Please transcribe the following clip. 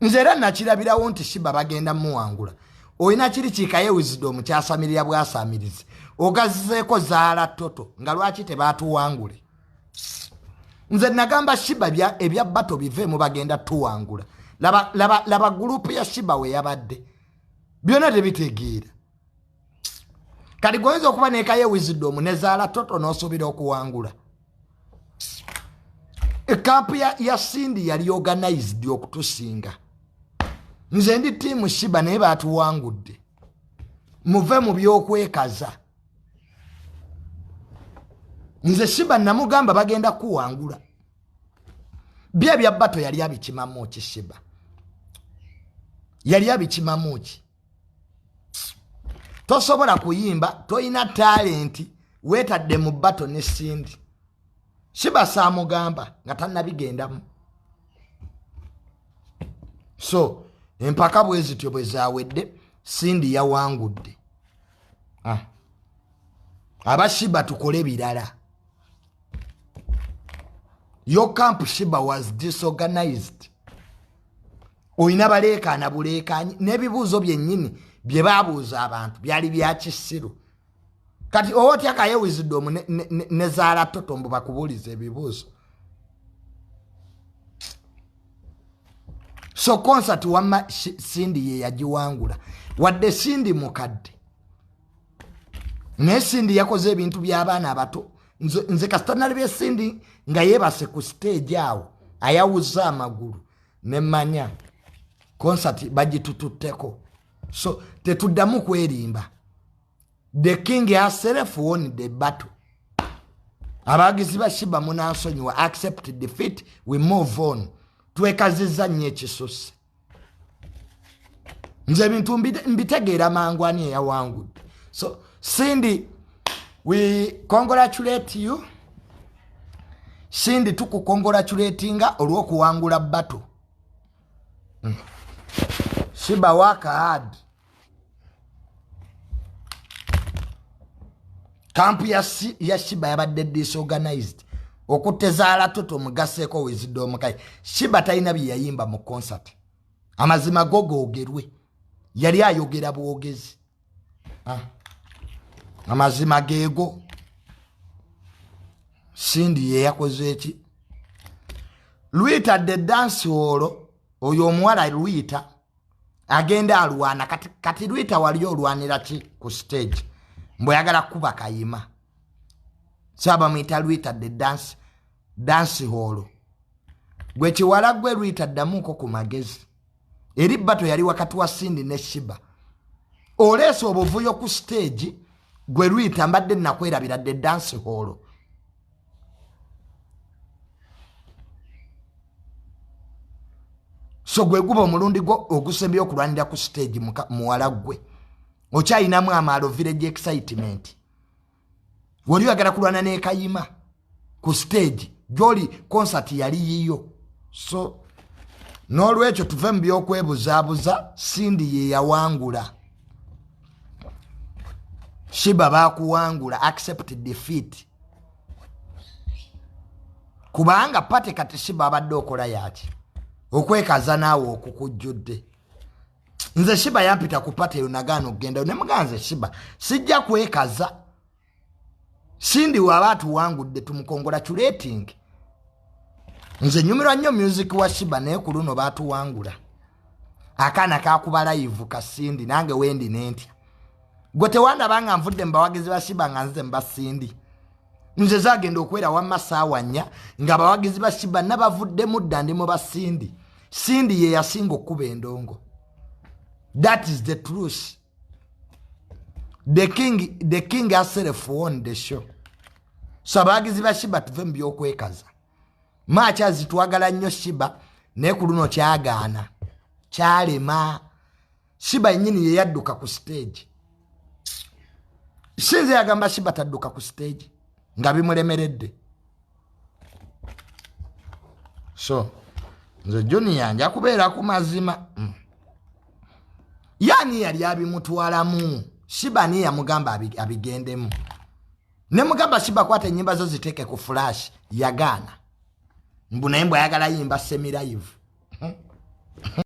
Nze era nakirabirawo nti Sheebah bagenda muwangula. Olina kiri kikaye Wisdom kyasamirira bwasamirizi, ogazizeeko Zaala Toto, nga lwaki tebatuwangule? Nze nagamba Sheebah ebya battle biveemu, bagenda tuwangula. Laba, laba, laba group ya Sheebah we yabadde, byonna tebitegeera. Kati goyinza okuba nekaye Wisdom ne Zaala Toto n'osuubira okuwangula? E camp ya Cindy yali organized okutusinga. Nze ndi team Sheebah, naye batuwangudde. Muve mu byokwekaza. Nze Sheebah namugamba bagenda kuwangula. Bye ebya battle yali abikimamu ki? Sheebah yali abikimamu ki? Tosobola kuyimba, toyina talent, weetadde mu battle ne Cindy. Sheebah saamugamba nga tannabigendamu. So empaka bwe zityo bwe zawedde, Cindy yawangudde. Ah. Aba Sheebah tukole birala. Your camp, Sheebah, was disorganized. Olina baleekaana buleekaanyi, n'ebibuuzo byennyini bye baabuuza abantu byali bya kisiru. Kati oba otya Kaye Wisdom ne Zaala Toto mbu bakubuuliza ebibuuzo? So concert wamma Cindy ye yagiwangula, wadde Cindy mukadde, naye Cindy yakoze ebintu by'abaana abato. Nze kasita nalabye Cindy nga yeebase ku stage awo ayawuza amagulu, nemmanya concert bagitututteko. So tetuddamu kwerimba. The king herself won the battle. Abagizi ba Sheebah munansonyiwa, accept defeat, we move on. Twekazizza nnyo ekisusse. Nze ebintu mbitegeera mangu ani eyawangudde. So Cindy, we congratulate you. Cindy, tukucongratulatinga olw'okuwangula battle. Sheebah, work hard. Camp ya Sheebah yabadde disorganized. Okutezaala Toto mugaseeko Wisdom Kaye, Sheebah talina bye yayimba mu concert. Amazima go googerwe, yali ayogera bwogezi. Ah. Amazima geego. Cindy ye yakoze eki? Lwita the dance hall, oyo omuwala Lwita agenda alwana. Kati Lwita wali olwanira ki ku stage? Mbweyagala kuba kayima saabamwyita Lwita the dance hall. Gwe kiwala gwe Lwita, ddamuuko ku magezi. Eri battle yali wakati wa Cindy ne Sheebah, oleese obuvuyo ku stage. Gwe Lwita, mbadde nakwerabira the dance hall. So gwe guba omulundi gwo ogusembyeyo okulwanira ku stage. Muwala gwe okyayinamu amaalo village excitement, wali oyagala kulwana nekayima ku stage gyoli, concert yali yiyo. So n'olwekyo tuve mu byokwebuzaabuza. Cindy ye yawangula. Sheebah bakuwangula, accept defeat, kubanga party kati Sheebah abadde okola yaki? Okwekaza naawe okukujjudde. Nze Sheebah yampita ku party eyo, nagaana okugenda. Nemugaa nze Sheebah sijja kwekaza. Cindy waaba atuwangudde, tumucongratulating. Nze nyumirwa nnyo music wa Sheebah, naye ku luno baatuwangula. Akaana kakuba live ka Cindy, nange wendi nentya. Gwe tewandaba nga nvudde mu bawagizi ba Sheebah nga nze muba Cindy? Nze zagenda okwera wamma saawa 4 nga abawagizi ba Sheebah nabavuddemu dda, ndi mu ba Cindy. Cindy ye yasinga okkuba endongo. That is the truth. The king herself won the show. So abawagizi ba Sheebah, tuve mu byokwekaza. Maakyazi twagala nnyo Sheebah, naye ku luno kyagaana, kyalema. Sheebah yennyini ye yadduka ku stage. Sinze yagamba Sheebah tadduka ku stage nga bimulemeredde. So nze Junior nja kubeera ku mazima. Yaani yali abimutwalamu? Sheebah ni yamugamba abigendemu. Nemugamba, "Sheebah, kwata enyimba zo ziteeke ku flash." Yagaana, mbu naye mbw ayagala yimba semi live.